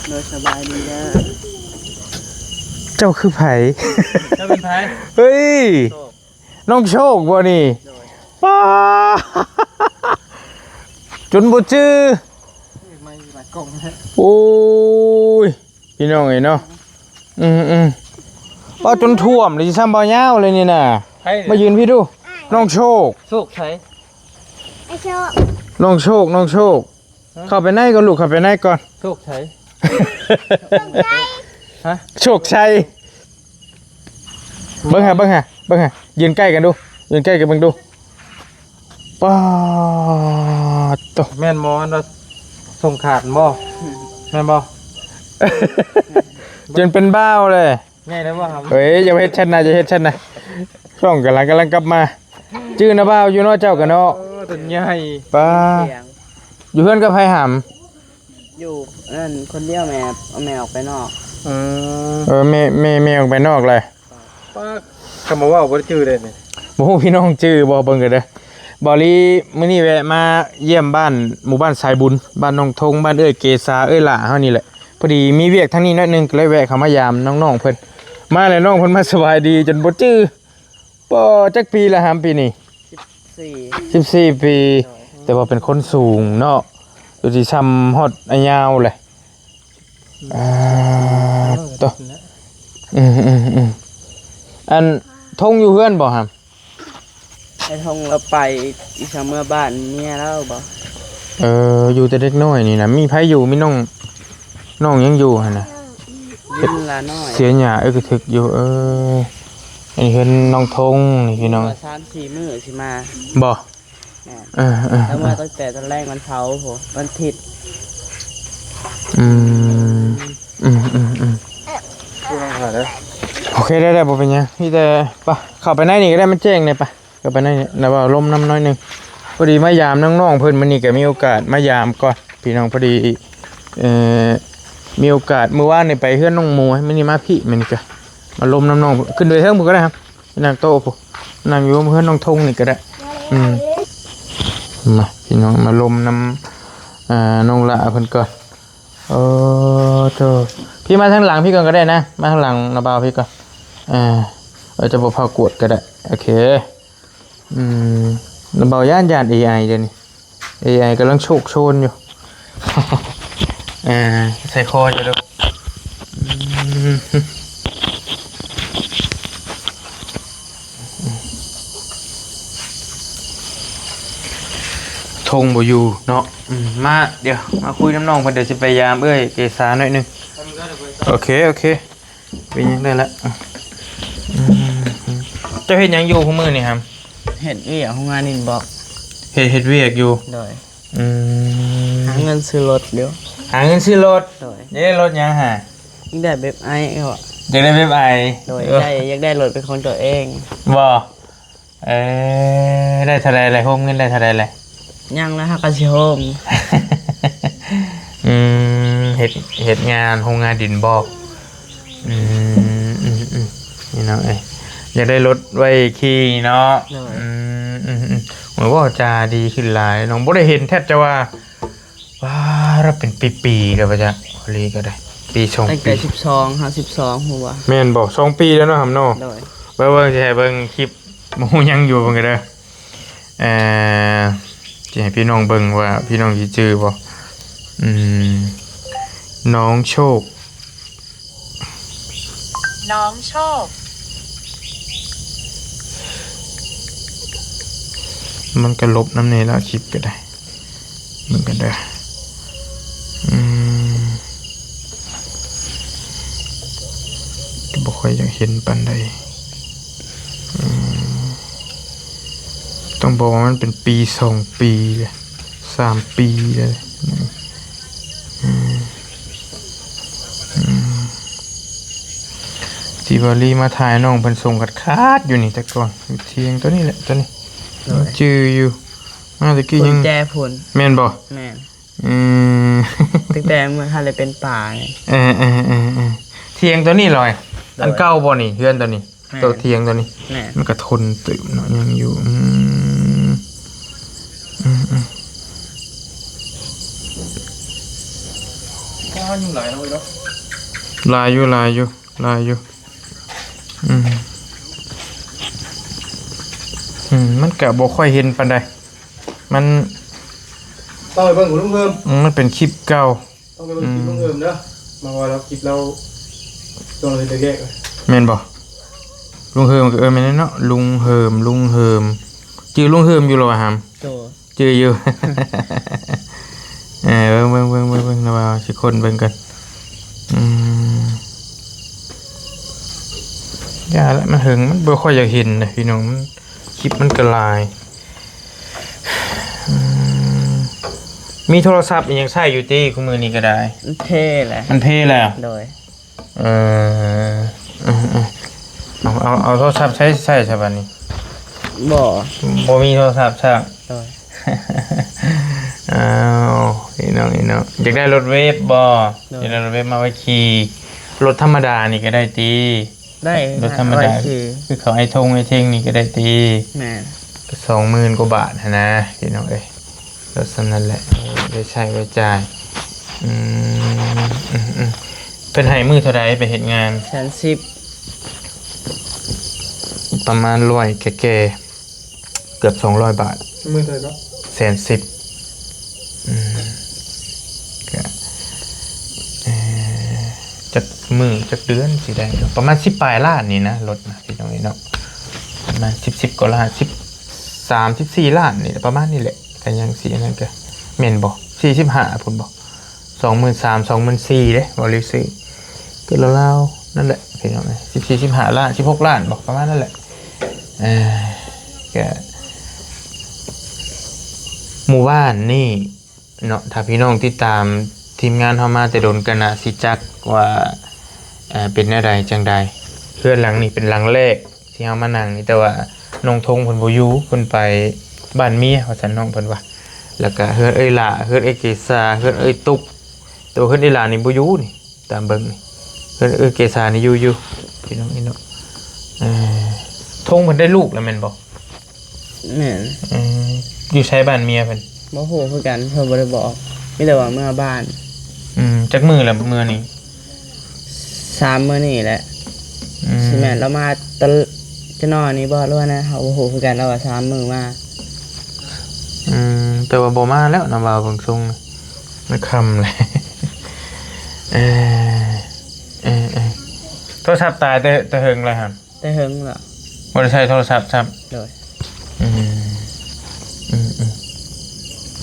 ໂດຍ ສະບາຍດີເດີ. ເຈົ້າຄືໃຜ? ເຈົ້າເປັນໃຜ? ເຮີ້ຍ ໂຊກ ນ້ອງໂຊກບໍ່ນີ້? ໂດຍ ປ້າ ຈົນບໍ່ຈື່. ໂອ້ຍ ພີ່ນ້ອງເອີຍເນາະ. ອືມໆ ປ້າ ຈົນຖ້ວມເລີຍ ຊິຊ້ຳບໍ່ຍາວເລີຍນີ້ນະ. ໃຜ? ມາຢືນພີ້ດູ ນ້ອງໂຊກ. ໂຊກໃສ? ໄອ້ໂຊກ ນ້ອງໂຊກ ນ້ອງໂຊກ. ຮະ? ເຂົ້າໄປໃນກ່ອນລູກ ເຂົ້າໄປໃນກ່ອນ. ໂຊກໃສ? ໂຊກໄຊ. ຮະ? ໂຊກໄຊ. ເບິ່ງຫາ ເບິ່ງຫາ ເບິ່ງຫາ ຢືນໃກ້ກັນດູ ຢືນໃກ້ກັນເບິ່ງດູ. ປ້າໂຕ ແມ່ນບໍ່ ອັນວ່າສົ່ງຂາດບໍ່? ແມ່ນບໍ່? ຈົນເປັນບ່າວເລີຍ. ໃຫຍ່ແລ້ວບໍ່ຫຳ? ເອີຍ ຢ່າເຮັດຊັ້ນນະ ຢ່າເຮັດຊັ້ນນະ. ຊ່ອງກຳລັງ ກຳລັງກັບມາ. ຈື່ນະບ່າວຢູ່ເນາະ ເຈົ້າກະເນາະ. ເອີ ຕົນໃຫຍ່ ປ້າ. ຢູ່ເຮືອນກັບໃຜຫຳ? ຢູ່ນັ້ນຄົນດຽວ ແມ່ ແມ່ອອກໄປນອກ. ອືມ ເອີ ແມ່ ແມ່ ແມ່ອອກໄປນອກແລ້ວ. ປ້າ ຄຳວ່າເວົ້າບໍ່ໄດ້ຈື່ເດ້ນີ້. ບໍ່ຮູ້ພີ່ນ້ອງຈື່ບໍ່ ເບິ່ງກັນເດີ. ບ່າວລີມື້ນີ້ແວະມາຢ້ຽມບ້ານ ໝູ່ບ້ານສາຍບຸນ ບ້ານນ້ອງທົງ ບ້ານເອື້ອຍເກສາ ເອື້ອຍຫຼ້າເຮົານີ້ແຫຼະ. ພໍດີມີວຽກທາງນີ້ໜ້ອຍໜຶ່ງ ກໍເລີຍແວະເຂົ້າມາຢາມນ້ອງໆເພິ່ນ. ມາແລ້ວນ້ອງເພິ່ນມາສະບາຍດີຈົນບໍ່ຈື່. ປ້າ ຈັກປີລະຫຳປີນີ້? ສິບສີ່ ສິບສີ່ປີ. ໂດຍ ແຕ່ວ່າເປັນຄົນສູງເນາະ ຢູ່ທີ່ຊ່ຳຮອດອາຍາວແຫຼະ. ອ່າ ໂຕ ອືມໆໆ ອັນ ທົງຢູ່ເຮືອນບໍ່ຫຳ? ໄອ້ທົງລາວໄປອີກ ເມືອບ້ານເມຍລາວບໍ່? ເອີ ຢູ່ແຕ່ເດັກນ້ອຍນີ້ນະ. ມີໃຜຢູ່? ມີນ້ອງ ນ້ອງຍັງຢູ່ຫັ້ນນະ? ເຮັດຫຼ້ານ້ອຍ ເສຍຫຍ້າເອີກະທຶກຢູ່. ເອີ ອັນນີ້ເຮືອນນ້ອງທົງນີ້ພີ່ນ້ອງ. ວ່າສາມສີ່ມື້ຊິມາ. ບໍ່? ແມ່ນ ເອີໆໆ ແລ້ວມາຕັ້ງແຕ່ຕອນແລງວັນເສົາພຸ້ນ ວັນທິດ. ອືມ ອືມໆໆ ໂອເຄ ໄດ້ໆ ບໍ່ເປັນຫຍັງ. ມີແຕ່ ປະ ເຂົ້າໄປໃນນີ້ກໍໄດ້ ມັນແຈ້ງແດ່ ປະ. ກໍໄປໃນນີ້ ແລ້ວວ່າລົມນຳໜ້ອຍໜຶ່ງ. ພໍດີມາຢາມນ້ອງໆເພິ່ນ ມື້ນີ້ກໍມີໂອກາດມາຢາມກ່ອນພີ່ນ້ອງ. ພໍດີ ເອີ ມີໂອກາດ ມື້ວານນີ້ໄປເຮືອນນ້ອງໝວຍ ມື້ນີ້ມາພີ້ ມື້ນີ້ກໍມາລົມນຳນ້ອງ. ຂຶ້ນໄປເທິງພຸ້ນກໍໄດ້ ນັ່ງໂຕະພຸ້ນ ນັ່ງຢູ່ເຮືອນນ້ອງທົງນີ້ກໍໄດ້. ອືມ ມາພີ່ນ້ອງ ມາລົມນຳ ເອີ ນ້ອງຫຼ້າເພິ່ນກ່ອນ. ເອີ ໂທ້ ພີ່ມາທາງຫຼັງພີ່ກ່ອນກໍໄດ້ນະ ມາທາງຫຼັງນ້າບ່າວພີ່ກ່ອນ. ເອີ ເອີ ຈະບໍ່ພາກວດກໍໄດ້. ໂອເຄ. ອືມ ນ້າບ່າວຢ້ານ ຢ້ານເອໄອດຽວນີ້ ເອໄອກຳລັງໂຊກໂຊນຢູ່. ເອີ ໃສ່ຄໍຢູ່ເດີ. ອືມ ທົງບໍ່ຢູ່ເນາະ. ອືມ ມາ ດຽວມາຄຸຍນຳນ້ອງເພິ່ນ ດຽວຊິໄປຢາມເອື້ອຍເກສາໜ້ອຍໜຶ່ງ. ໂອເຄ ໂອເຄ ເປັນຫຍັງໄດ້ລະ. ອືມ ເຈົ້າເຮັດຫຍັງຢູ່ຄູ່ມື້ນີ້ຫຳ? ເຮັດວຽກໂຮງງານດິນບລັອກ. ເຮັດ ເຮັດວຽກຢູ່. ໂດຍ. ອືມ ຫາເງິນຊື້ລົດຢູ່. ຫາເງິນຊື້ລົດ. ໂດຍ. ຢາກໄດ້ລົດຫຍັງຫາ? ຢາກໄດ້ເວັບໄອເນາະ. ຢາກໄດ້ເວັບໄອ. ໂດຍ. ເອີ ຢາກໄດ້ ຢາກໄດ້ລົດເປັນຂອງຕົວເອງ. ບໍ່? ເອີ ໄດ້ເທົ່າໃດແລ້ວ? ໂຮມເງິນໄດ້ເທົ່າໃດແລ້ວ? ຍັງນະ ຫາກະຊິໂຮມ. ອືມ ເຮັດ ເຮັດງານໂຮງງານດິນບລັອກ. ອືມ ອືມໆ ພີ່ນ້ອງເອີຍ ຢາກໄດ້ລົດໄວ້ຂີ່ເນາະ. ໂດຍ. ອືມໆໆ ໂອ້ຍ ເວົ້າຈາດີຂຶ້ນຫຼາຍ ນ້ອງບໍ່ໄດ້ເຫັນແທບຈະວ່າ. ວ້າ ເປັນປີໆແລ້ວວ່າຈະ ອີ່ຫຼີກໍໄດ້ ປີສອງ ຕັ້ງແຕ່ ປີ ສິບສອງ ຫາ ສິບສອງ ຮູ້ບໍ່? ແມ່ນບໍ່? ສອງປີແລ້ວເນາະຫຳເນາະ. ໂດຍ. ເບິ່ງ ເບິ່ງ ຊິໃຫ້ເບິ່ງຄລິບ ບໍ່ຮູ້ຍັງຢູ່ເບິ່ງເດີ. ເອີ ຊິໃຫ້ພີ່ນ້ອງເບິ່ງວ່າ ພີ່ນ້ອງຊິຈື່ບໍ່? ອືມ ນ້ອງໂຊກ ນ້ອງໂຊກ ມັນກະລົບນຳນີ້ລະ ຄລິບກໍໄດ້. ເບິ່ງກັນເດີ. ອືມ ກໍບໍ່ຄ່ອຍຢາກເຫັນປານໃດ. ອືມ ຕ້ອງບອກວ່າມັນເປັນປີ ສອງປີແລ້ວ ສາມປີແລ້ວ. ອືມ ອືມ ທີ່ວ່າລີມາຖ່າຍນ້ອງເພິ່ນສົ່ງຂາດໆຢູ່ນີ້ ແຕ່ກ່ອນຢູ່ທຽງຕົວນີ້ແຫຼະ ຕົວນີ້. ໂດຍ. ຍັງຈື່ຢູ່ ມາຕະກີ້ຍັງ ກຸນແຈພຸ້ນ. ແມ່ນບໍ່? ແມ່ນ. ອືມ ຕັ້ງແຕ່ເມື່ອທັນໄດ້ເປັນປ່ານີ້. ເອີໆໆໆ ທຽງຕົວນີ້ລອຍ. ໂດຍ. ອັນເກົ່າບໍ່ນີ້ ເຮືອນຕົວນີ້? ແມ່ນ. ຕົວທຽງຕົວນີ້? ແມ່ນ. ມັນກະທົນຕື່ມເນາະ ຍັງຢູ່. ອືມ ອືມໆ. ຍຸງຫຼາຍເນາະ ຫຼາຍຢູ່ ຫຼາຍຢູ່ ຫຼາຍຢູ່. ອືມ ອືມ ມັນກະບໍ່ຄ່ອຍເຫັນປານໃດ ມັນ ຕ້ອງໄປເບິ່ງຂອງລຸງເພີ່ມ ອືມ ມັນເປັນຄລິບເກົ່າ. ຕ້ອງໄປເບິ່ງຄລິບ ອືມ ລຸງເຫີມເດີ ມາວ່າລາວຄລິບລາວຊ່ວງແລກໆ ແມ່ນບໍ່? ລຸງເຫີມກໍ ເອີ ແມ່ນແລ້ວເນາະ ລຸງເຫີມ ລຸງເຫີມ ຈື່ລຸງເຫີມຢູ່ລະຫວາຫຳ? ໂດ ຈື່ຢູ່. ເອີ ເບິ່ງ ເບິ່ງ ເບິ່ງ ເບິ່ງ ເບິ່ງ ລະວ່າຊິຄົ້ນເບິ່ງກ່ອນ. ອືມ ຢ່າລະ ມັນເຫິງ ມັນບໍ່ຄ່ອຍຢາກເຫັນນະພີ່ນ້ອງ ມັນ ຄລິບມັນກໍຫຼາຍ. ອືມ ມີໂທລະສັບອີ່ຫຍັງໃຊ້ຢູ່ຕິ ຄູ່ມື້ນີ້ກໍໄດ້? ມັນເພແຫຼະ ມັນເພແລ້ວ. ໂດຍ ເອີ ເອີ ເອີ ເອົາ ເອົາ ເອົາໂທລະສັບໃຊ້ ໃຊ້ຊະບັດນີ້? ບໍ່ ບໍ່ມີໂທລະສັບຊະ. ໂດຍ ອ້າວ ພີ່ນ້ອງ ພີ່ນ້ອງ ຢາກໄດ້ລົດເວບບໍ່? ໂດຍ ຢາກໄດ້ລົດເວບມາໄວ້ຂີ່ ລົດທຳມະດານີ້ກໍໄດ້ຕິ? ໄດ້ ລົດທຳມະດາ ໄວ້ຂີ່ ຄືເຂົາໄອ້ທົງໄອ້ເທັງນີ້ກໍໄດ້ຕິ? ແມ່ນ ກໍສອງໝື່ນກວ່າບາດຫັ້ນນະ ພີ່ນ້ອງເອີຍ ລົດສ່ຳນັ້ນແຫຼະ ເອີ ໄດ້ໃຊ້ໄດ້ຈ່າຍ. ອືມ ອືມ ອືມ ເພິ່ນໃຫ້ມື້ເທົ່າໃດໄປເຮັດງານ? ແສນສິບ ປະມານຮ້ອຍແກ່ໆ ເກືອບສອງຮ້ອຍບາດ. ມື້ເທົ່າໃດເນາະ? ແສນສິບ. ອືມ ກະ ເອີ ຈັກມື້ຈັກເດືອນຊິໄດ້ເນາະ ປະມານສິບປາຍລ້ານນີ້ນະ ລົດນະ ພີ່ນ້ອງເອີຍເນາະ ປະມານສິບ ສິບກວ່າລ້ານ ສິບສາມ ສິບສີ່ລ້ານນີ້ແຫຼະ ປະມານນີ້ແຫຼະ. ກະຍັງຊິອັນນັ້ນກະແມ່ນບໍ່? ສີ່ສິບຫ້າພຸ້ນບໍ່? ສອງໝື່ນສາມ ສອງໝື່ນສີ່ເດ້ ບໍ່ໄດ້ຊື້ ກໍລາວໆນັ້ນແຫຼະ ພີ່ນ້ອງເອີຍ ສິບສີ່ ສິບຫ້າລ້ານ ສິບຫົກລ້ານບໍ່ ປະມານນັ້ນແຫຼະ. ເອີ ກະ ໝູ່ບ້ານນີ້ເນາະ ຖ້າພີ່ນ້ອງຕິດຕາມທີມງານເຮົາມາແຕ່ດົນ ກໍໜ້າຊິຈັກວ່າ ເອີ ເປັນແນວໃດຈັ່ງໃດ. ເຮືອນຫຼັງນີ້ເປັນຫຼັງແລກ ທີ່ເຮົາມານັ່ງນີ້ ແຕ່ວ່ານ້ອງທົງເພິ່ນບໍ່ຢູ່ ເພິ່ນໄປບ້ານເມຍວ່າຊັ້ນ ນ້ອງເພິ່ນວ່າ. ແລ້ວກະເຮືອນເອື້ອຍຫຼ້າ ເຮືອນເອື້ອຍເກສາ ເຮືອນເອື້ອຍຕຸກ ແຕ່ວ່າເຮືອນເອື້ອຍຫຼ້ານີ້ບໍ່ຢູ່ນີ້ ຕາມເບິ່ງນີ້ ເຮືອນເອື້ອຍເກສານີ້ຢູ່ ຢູ່ ພີ່ນ້ອງ ພີ່ນ້ອງ. ເອີ ທົງເພິ່ນໄດ້ລູກແລ້ວແມ່ນບໍ່? ແມ່ນ. ເອີ ຢູ່ໃສບ້ານເມຍເພິ່ນ? ບໍ່ຮູ້ຄືກັນ ເພິ່ນບໍ່ໄດ້ບອກ ມີແຕ່ວ່າເມືອບ້ານ. ອືມ ຈັກມື້ແລ້ວເມືອນີ້? ສາມມື້ນີ້ແຫຼະ. ອືມ ຊິແມ່ນລາວມາຕະ ຈະນອນນີ້ບໍ່ ຫຼືວ່າແນວ ເຮົາບໍ່ຮູ້ຄືກັນ ລາວວ່າສາມມື້ມາ. ອືມ ແຕ່ວ່າບໍ່ມາແລ້ວນະ ວ່າເບິ່ງຊົງ ມັນຄ່ຳແລ້ວ. ເອີ ເອີ ເອີ ໂທລະສັບຕາຍແຕ່ ແຕ່ເຫິງແລ້ວຫັ້ນ? ແຕ່ເຫິງແລ້ວ ບໍ່ໄດ້ໃຊ້ໂທລະສັບຊ້ຳ. ໂດຍ. ອືມ ອືມ ອືມ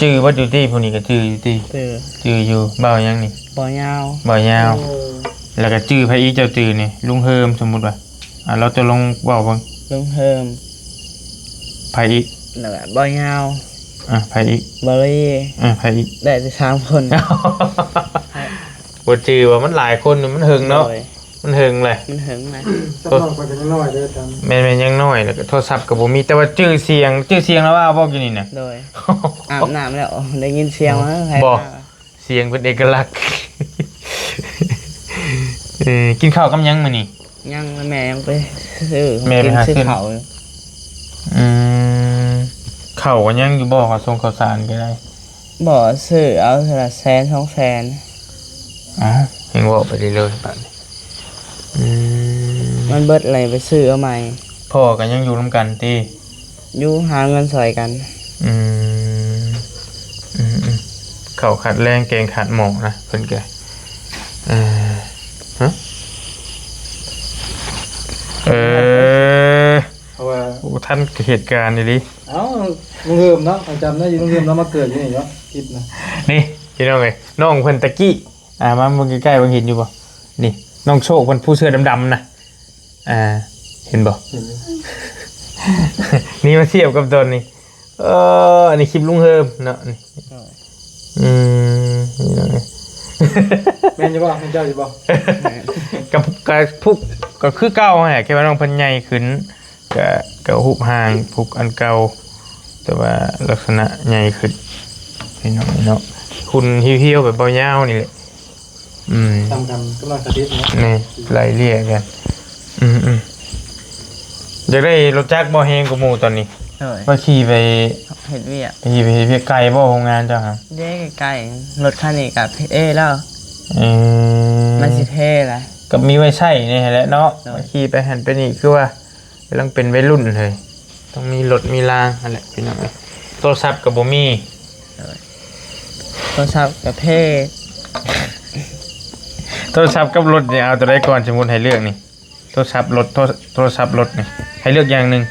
ຈື່ບໍ່ຢູ່ຕິ? ຜູ້ນີ້ກໍຈື່ຢູ່ຕິ? ຈື່ ຈື່ຢູ່. ບ່າວຫຍັງນີ້? ບ່າວຍາວ. ບ່າວຍາວ. ໂອ້ ແລ້ວກໍຈື່ໃຜອີກ? ເຈົ້າຈື່ນີ້ ລຸງເຮີມ ສົມມຸດວ່າ ອ່າ ລາວຕົກລົງເວົ້າເບິ່ງ. ລຸງເຮີມ. ໃຜອີກ? ແລ້ວກໍບ່າວຍາວ. ອ່າ ໃຜອີກ? ບ່າວລີ. ອ່າ ໃຜອີກ? ໄດ້ແຕ່ສາມຄົນ. ບໍ່ຈື່ວ່າມັນຫຼາຍຄົນ ມັນເຫິງເນາະ. ໂດຍ. ມັນເຫິງແຫຼະ ມັນເຫິງແຫຼະ. ສຳລັບຂ້ອຍກໍຍັງນ້ອຍເດີ ແມ່ນໆ ຍັງນ້ອຍ ແລ້ວກໍໂທລະສັບກໍບໍ່ມີ ແຕ່ວ່າຈື່ສຽງ ຈື່ສຽງລາວວ່າບໍ່ ຢູ່ນີ້ນະ. ໂດຍ. ອາບນ້ຳແລ້ວ ໄດ້ຍິນສຽງ ເອີ ມາ ບໍ່ ສຽງເປັນເອກະລັກ. ເອີ ກິນເຂົ້າກັບຫຍັງມື້ນີ້? ຍັງ ແມ່ຍັງໄປຊື້ ແມ່ໄປຫາຊື້ ຊື້ເຂົ້າຢູ່. ອືມ ເຂົ້າກໍຍັງຢູ່ບໍ່? ເຂົ້າສົງເຂົ້າສານກໍໄດ້. ບໍ່ ຊື້ເອົາເທື່ອລະແສນສອງແສນ. ອ້າວ ຍັງເວົ້າໄປເລື້ອຍໆ ບາດນີ້. ອືມ ມັນເບິດແລ້ວ ໄປຊື້ເອົາໃໝ່. ພໍ່ກໍຍັງຢູ່ນຳກັນຕິ? ຢູ່ ຫາເງິນຊ່ອຍກັນ. ອືມ ອືມໆ ເຂົ້າຂາດແລງ ແກງຂາດໝໍ້ນະ ເພິ່ນກໍ ເອີ ຮະ ເອີ ເພາະວ່າ ໂອ້ ທັນເຫດການອີ່ຫຼີ. ເອົ້າ ລຸງເຮີມເນາະ ເຮົາຈຳໄດ້ຢູ່ ລຸງເຮີມເນາະ ມາເກີດຢູ່ນີ້ເນາະ ຄລິບນະ. ນີ້ພີ່ນ້ອງເອີຍ ນ້ອງເພິ່ນຕະກີ້ ອ່າ ມາເບິ່ງໃກ້ໆ ເບິ່ງເຫັນຢູ່ບໍ່? ນີ້ ນ້ອງໂຊກເພິ່ນ ຜູ້ເສື້ອດຳໆ ນະ ອ່າ ເຫັນບໍ່? ເຫັນຢູ່. ນີ້ມາທຽບກັບຕອນນີ້ ເອີ ອັນນີ້ຄລິບລຸງເຮີມເນາະ ນີ້. ໂດຍ. ອືມ ນີ້ເນາະ ແມ່ນຢູ່ບໍ່? ແມ່ນເຈົ້າຢູ່ບໍ່? ແມ່ນ. ກໍ ກໍ ຜູ້ ກໍຄືເກົ່າຫັ້ນແຫຼະ ແຄ່ວ່ານ້ອງເພິ່ນໃຫຍ່ຂຶ້ນ. ກະ ກະຮູບຮ່າງຜູ້ອັນເກົ່າ ແຕ່ວ່າລັກສະນະໃຫຍ່ຂຶ້ນ ພີ່ນ້ອງເນາະ. ຫຸ່ນຫ່ຽວໆ ແບບເບົາຍາວນີ້ແຫຼະ. ອືມ ສ່ຳກັນກັບນ້ອງສາທິດເນາະ. ແມ່ນ ໄລ່ເລ່ຍກັນ. ອືມໆ ຢາກໄດ້ລົດຈັກບໍ່ ແຮງກວ່າໝູ່ຕອນນີ້? ໂດຍ. ວ່າຂີ່ໄປເຮັດວຽກ. ໄປເຮັດວຽກ. ໄກບໍ່ໂຮງງານເຈົ້າ? ເດ້ ໃກ້ໆ ລົດຄັນນີ້ກໍເອແລ້ວ. ເອີ ມັນຊິແພ້ລະ ກໍມີໄວ້ໃຊ້ນີ້ແຫຼະເນາະ ໂດຍ ຂີ່ໄປຫັ້ນໄປນີ້ ຄືວ່າກຳລັງເປັນໄວລຸ້ນເລີຍ ຕ້ອງມີລົດມີລາງຫັ້ນແຫຼະພີ່ນ້ອງເອີຍ. ໂທລະສັບກໍບໍ່ມີ ໂທລະສັບກໍແພ້ ໂທລະສັບກັບລົດນີ້ເອົາໂຕໃດກ່ອນ? ສົມມຸດໃຫ້ເລືອກນີ້ ໂທລະສັບ ລົດ ໂທ ໂທລະສັບ ລົດນີ້ ໃຫ້ເລືອກຢ່າງໜຶ່ງ.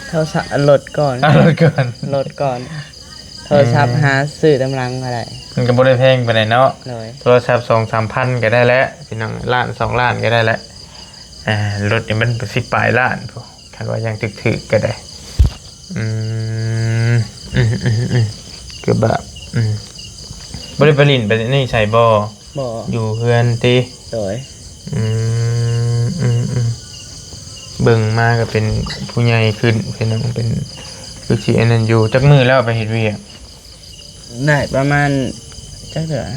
ໂທລະສັບ ລົດກ່ອນ ເອົາລົດກ່ອນ ລົດກ່ອນ ໂທລະສັບ ເອີ ຫາຊື້ຕາມຫຼັງກໍໄດ້ ມັນກໍບໍ່ໄດ້ແພງປານໃດເນາະ ໂດຍ ໂທລະສັບສອງສາມພັນກໍໄດ້ແຫຼະພີ່ນ້ອງ ລ້ານສອງລ້ານກໍໄດ້ແຫຼະ ອ່າ ລົດນີ້ມັນສິບປາຍລ້ານພຸ້ນ ຄັນວ່າຢ່າງຖືກໆກໍໄດ້ ອືມ ອືມ ອືມ ອືມ ຄືແບບ ອືມ ບໍ່ໄດ້ໄປຫຼິ້ນໄປນີ້ໃສບໍ່? ບໍ່ ຢູ່ເຮືອນຕິ? ໂດຍ ອືມ ອືມ ອືມ ເບິ່ງມາກໍເປັນຜູ້ໃຫຍ່ຂຶ້ນ ເປັນ ເປັນ ຄືຊິອັນນັ້ນຢູ່. ຈັກມື້ແລ້ວໄປເຮັດວຽກ? ໄດ້ປະມານ ຈັກເດືອນ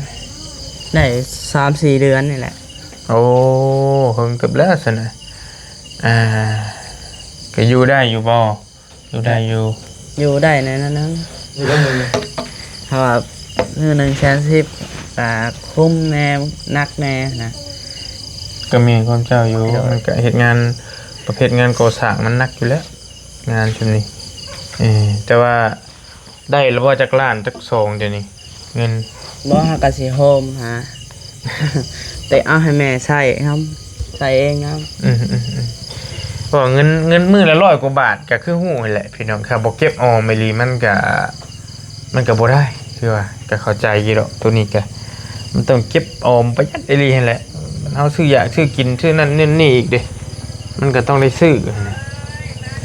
ໄດ້ສາມສີ່ເດືອນນີ້ແຫຼະ. ໂອ້ ເຫິງເຕີບແລ້ວຊັ້ນນະ ອ່າ ກໍຢູ່ໄດ້ຢູ່ບໍ່? ຢູ່ໄດ້ຢູ່ ຢູ່ໄດ້ແດ່ໜ້ອຍໜຶ່ງ ຢູ່ໄດ້ໜ້ອຍໜຶ່ງ ເພາະວ່າມື້ໜຶ່ງແສນສິບ ກໍຄຸ້ມແດ່ ໜັກແດ່ນະ ກໍແມ່ນຄວາມເຈົ້າຢູ່ ໂດຍ ມັນກໍເຮັດງານ ປະເພດງານກໍ່ສ້າງມັນໜັກຢູ່ແລ້ວ ງານຊຸມນີ້ ເອີ ແຕ່ວ່າໄດ້ລະບໍ່ ຈັກລ້ານຈັກສອງດຽວນີ້ ເງິນ ບໍ່ ເຮົາກໍຊິໂຮມຫາ ແຕ່ເອົາໃຫ້ແມ່ໃຊ້ນຳ ໃຊ້ເອງນຳ ອືມໆໆ ເພາະວ່າເງິນ ເງິນມື້ລະຮ້ອຍກວ່າບາດ ກໍຄືຮູ້ຫັ້ນແຫຼະພີ່ນ້ອງ ຖ້າບໍ່ເກັບອອມອີ່ຫຼີ ມັນກໍ ມັນກໍບໍ່ໄດ້ ຄືວ່າກໍເຂົ້າໃຈຢູ່ດອກ ໂຕນີ້ກໍ ມັນຕ້ອງເກັບອອມປະຢັດອີ່ຫຼີຫັ້ນແຫຼະ ເຮົາຊື້ຢາກຊື້ກິນ ຊື້ນັ້ນນີ້ອີກເດ້ ມັນກໍຕ້ອງໄດ້ຊື້ຫັ້ນນະ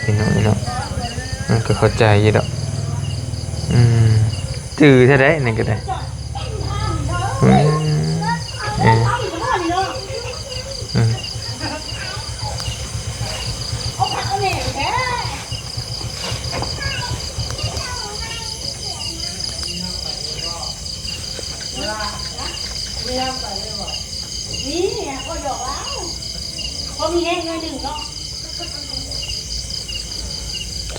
ພີ່ນ້ອງເນາະ ມັນກໍເຂົ້າໃຈຢູ່ດອກ ອືມ ຈື່ແທ້ໃດ໋ ນັ້ນກໍໄດ້ ອືມ ເອີ ອືມ ນີ້ ພໍຢອກລາວ ພໍມີແຮງໜ້ອຍໜຶ່ງເນາະ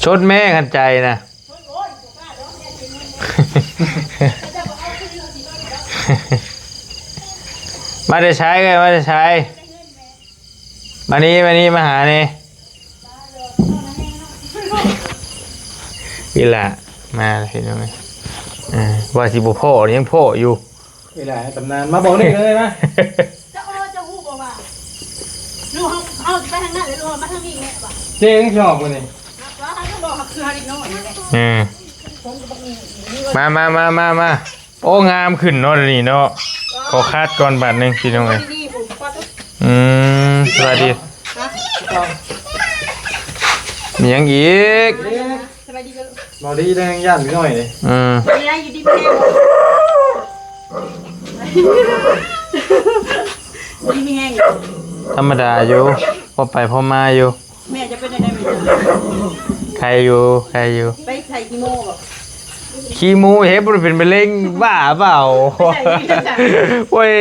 ຊົນແມ່ ຄັນໃຈນະ ມາແຕ່ໃສເອີຍ ມາແຕ່ໃສ? ມານີ້ ມານີ້ ມາຫານີ້ ອີຫຼ້າ ມາເຫັນບໍ່? ເອີ ວ່າຊິບໍ່ພໍ້ ຍັງພໍ້ຢູ່ ອີຫຼ້າໃນຕຳນານ ມາບອກເລກເລີຍມາ. ເຈົ້າ ເອີ ເຈົ້າຮູ້ບໍ່ວ່າ ຫຼືເຮົາ ເຮົາຊິໄປທາງນັ້ນ ຫຼືວ່າມາທາງນີ້ແມ່ນບໍ່? ເຈ້ງຊອບມື້ນີ້ ວ່າເຮົາຈະບອກ ເຮົາຄືເຮົາເດັກນ້ອຍນີ້ແຫຼະ. ເອີ ມາ ມາ ມາ ມາ ມາ. ໂອ້ ງາມຂຶ້ນເນາະ ດຽວນີ້ເນາະ. ຂໍຄາດກ່ອນບາດໜຶ່ງ ພີ່ນ້ອງເອີຍ. ອືມ ສະບາຍດີ. ຮະ? ມີຫຍັງອີກ? ສະບາຍດີ ບໍ່ດີແດ່ ຢ້ານໜ້ອຍເດ້. ອືມ ບໍ່ໄດ້ຢູ່ດີມີແຮງ ດີມີແຮງ ທຳມະດາຢູ່ ພໍໄປພໍມາຢູ່. ແມ່ຈະເປັນຈັ່ງໃດແມ່? ໄຄຢູ່ ໄຄຢູ່. ໄປໃສ່ຄີໂມບໍ່? ຄີໂມເຮັດບໍ່ໄດ້ເປັນມະເຮັງ ບ້າເປົ່າ. ໂອ້ຍ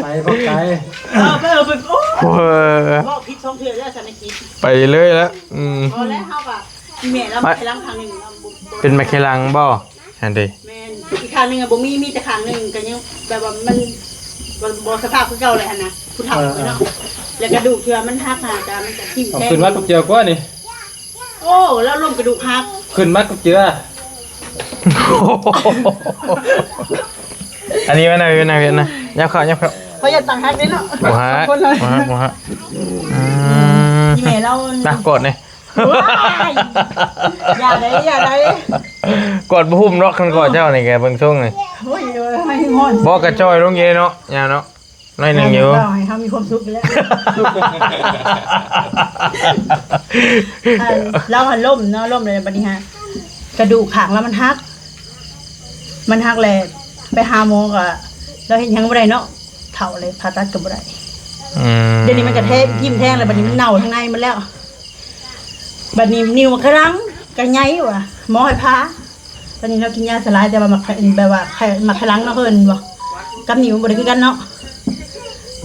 ໄປບໍ່ໄກ ເອີ ໄປ ເອີ ໄປ ໂອ້ຍ ເວົ້າຜິດສອງເທື່ອແລ້ວ ສັນນະກິດ ໄປເລີຍລະ. ອືມ ພໍແລ້ວ ເຮົາກໍ ແມ່ລະ ມາ ໄປຫຼັງຂ້າງໜຶ່ງ ເປັນມະເຮັງບໍ່? ຫັ້ນເດ ແມ່ນ ອີກຂ້າງໜຶ່ງອະບໍ່ມີ ມີແຕ່ຂ້າງໜຶ່ງກໍຍັງແບບວ່າມັນບໍ່ ບໍ່ສະພາບຄືເກົ່າແຫຼະຫັ້ນນະ ຜູ້ເຖົ້າເນາະ. ເອີ ແລ້ວກະດູກທີ່ວ່າມັນຫັກຫັ້ນກະ ມັນກະຖິ້ມແທງ. ເອົາຂຶ້ນມາກັບເຈືອກວ່ານີ້. ໂອ້ ແລ້ວລົ້ມກະດູກຫັກ ຂຶ້ນມາກັບເຈືອ. ອັນນີ້ມານັ່ງ ມານັ່ງ ມານັ່ງ ຫຍັບເຂົ້າ ຫຍັບເຂົ້າ. ເຂົາຢ່າຕັ້ງຫັກເດ້ເນາະ ບໍ່ຫັກ ສອງຄົນເລີຍ ບໍ່ຫັກ ບໍ່ຫັກ. ອືມ ອີແມ່ລາວ ນະ ກອດນີ້. ວ້າຍ ຢ່າໄດ໋ ຢ່າໄດ໋ ກອດບໍ່ຫຸ້ມດອກ ຄັນກອດເຈົ້ານີ້ກະເບິ່ງຊົງນີ້. ໂອ້ຍ ເອີ ໃຫ້ຮ້ອນ ບໍ່ກະຈ່ອຍລົງເດເນາະ ຍາເນາະ ໜ້ອຍໜຶ່ງຢູ່ ເວົ້າໃຫ້ເຮົາມີຄວາມສຸກຢູ່ແລ້ວ. ອັນ ລາວຫັ້ນລົ້ມເນາະ ລົ້ມແລ້ວບັດນີ້ຫາ ກະດູກຂ້າງລາວມັນຫັກ ມັນຫັກແລ້ວ ໄປຫາໝໍກະ ລາວເຮັດຫຍັງບໍ່ໄດ້ເນາະ ເຖົ້າແລ້ວ ຜ່າຕັດກະບໍ່ໄດ້. ອືມ ດຽວນີ້ມັນກະແທງ ຖິ້ມແທງແລ້ວ ບັດນີ້ມັນເນົ່າທາງໃນໝົດແລ້ວ. ບັດນີ້ນິ້ວໝາກຂະລັງກະໃຫຍ່ວ່າ ໝໍໃຫ້ຜ່າ. ບັດນີ້ລາວກິນຢາສະລາຍ ແຕ່ວ່າໝາກ ແບບວ່າ ໝາກຂະລັງເນາະ ເພິ່ນບໍ່ ກັບນິ້ວມັນບໍ່ໄດ້ຄືກັນເນາະ.